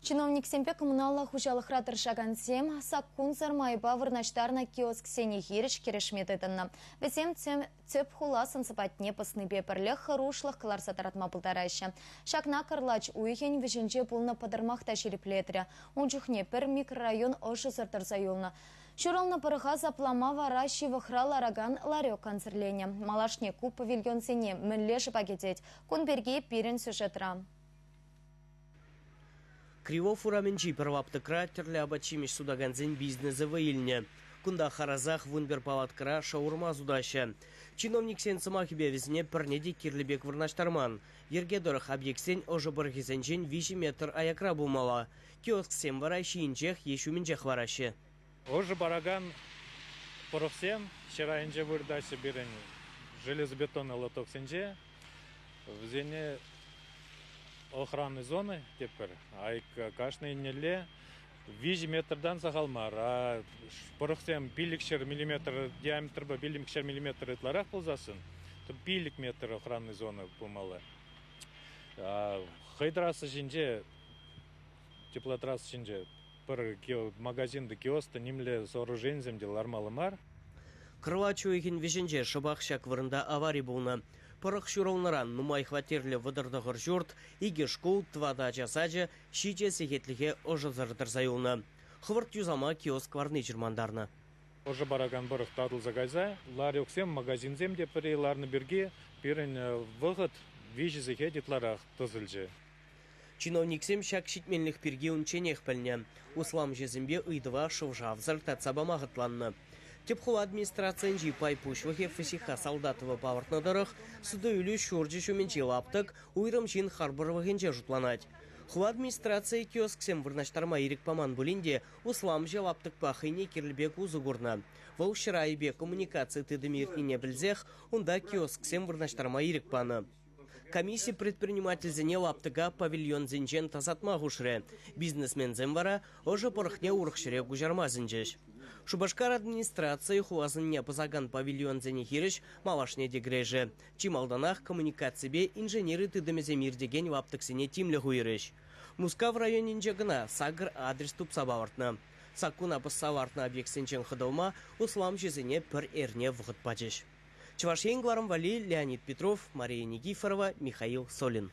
Чиновниксемпе коммуналлӑ хуҫалӑхра тӑрӑшакансем саккунсӑр майпа вырнаҫтарнӑ киосксене хирӗҫ кӗрешме тытӑннӑ. Вӗсем тӗп хула сӑн-сӑпатне пӑснипе пӗрлех хӑрушлӑх кӑларса тӑратма пултараҫҫӗ. Ҫакна кӑрлач уйӑхӗн вӗҫӗнче пулнӑ пӑтӑрмах та ҫирӗплетрӗ. Ун чухне пӗр микрорайон ӑшӑсӑр тӑрса юлнӑ. Ҫурӑлнӑ пӑрӑха саплама вара ҫывӑхра ларакан ларек кансӗрленӗ. Малашне ку павильонсене мӗнле шӑпа кӗтет? Кун пирки пирӗн сюжетра. Кривов урамӗнчи пӗр лаптӑкра тӗрлӗ апат-ҫимӗҫ сутакансен бизнесӗ вӑй илнӗ. Кунта харӑсах 11 палаткӑра шаурма сутаҫҫӗ. Чиновниксен сӑмахӗпе вӗсене пӗрне те кирлӗ пек вырнаҫтарман. Йӗрке тӑрӑх объектсен ӑшӑ пӑрӑхӗсенчен 3 метр аякра пулмалла. Киосксем вара ҫийӗнчех е ҫумӗнчех лараҫҫӗ. Ӑшӑ паракан пӑрӑхсем ҫӗр айӗнче выртаҫҫӗ пирӗн железобетонный лотоксенче. Вӗсене охранный зона тетпӗр. Кашни еннелле 3 метртан сахал мар. А пӑрӑхсем 500 миллиметр диаметрпа 500 миллиметр ытларах пулсассӑн, то 5 метр охранный зона пулмалла. Хӑй трасса ҫинче, теплотрасса ҫинче пӗр магазин та, киоск та, нимле сооруженисем те лармалла мар. Кӑрлач уйӑхӗн вӗҫӗнче шӑпах ҫак вырӑнта авари пулнӑ. Пӑрӑх ҫурӑлнӑран нумай хваттерлӗ 39 ҫурт, 2 шкул, 4 ача сачӗ, 7 сехетлӗхе ӑшӑсӑр тӑрса юлнӑ. Хӑвӑрт юсама киоск варни чӑрмантарнӑ. Ӑшӑ паракан пӑрӑх татӑлса кайса ларёксем, магазинсем те пӗри ларнӑ пирки пирӗн вӑхӑт 3 сехет ытларах тӑсӑлчӗ. Чиновниксем ҫак ҫитменлӗх пирки унчченех пӗлнӗ. Усламҫӑсемпе ыйтӑва шӑв-шавсӑр татса пама хӑтланнӑ. Тӗп хула администрацийӗнчи пай пуҫлӑхӗ Фасиха Солдатова палӑртнӑ тӑрӑх, суту-илӳ ҫурчӗ ҫумӗнчи лаптӑк уйрӑм ҫын харпӑрлӑхӗнче шутланать. Хула администрацийӗ киосксем вырнаҫтарма ирӗк паман пулин те усламҫӑ лаптӑкпа хӑйне кирлӗ пек усӑ курнӑ. Вӑл ҫӗр айӗпе коммуникаци тытӑмӗ иртнине пӗлсех унта киосксем вырнаҫтарма ирӗк панӑ. Комисси предпринимательсене лаптӑка павильонсенчен тасатма хушрӗ. Бизнесменсем вара ӑшӑ пӑрӑхне урӑх ҫӗре куҫарма сӗнчӗҫ. Шупашкар администрацийӗ хуласене пӑсакан павильонсене хирӗҫ малашне те кӗрешӗ. Чи малтанах коммуникаципе инженери тытӑмӗсем иртекен лаптӑксене тимлӗх уйӑрӗҫ. Мускав районӗнче кӑна сакӑр адрес тупса палӑртнӑ. Саккуна пӑсса лартнӑ объектсенчен хӑтӑлма усламҫӑсене пӗр эрне вӑхӑт пачӗҫ. Чӑваш Ен кӑларӑм валли Леонид Петров, Мария Никифорова, Михаил Солин.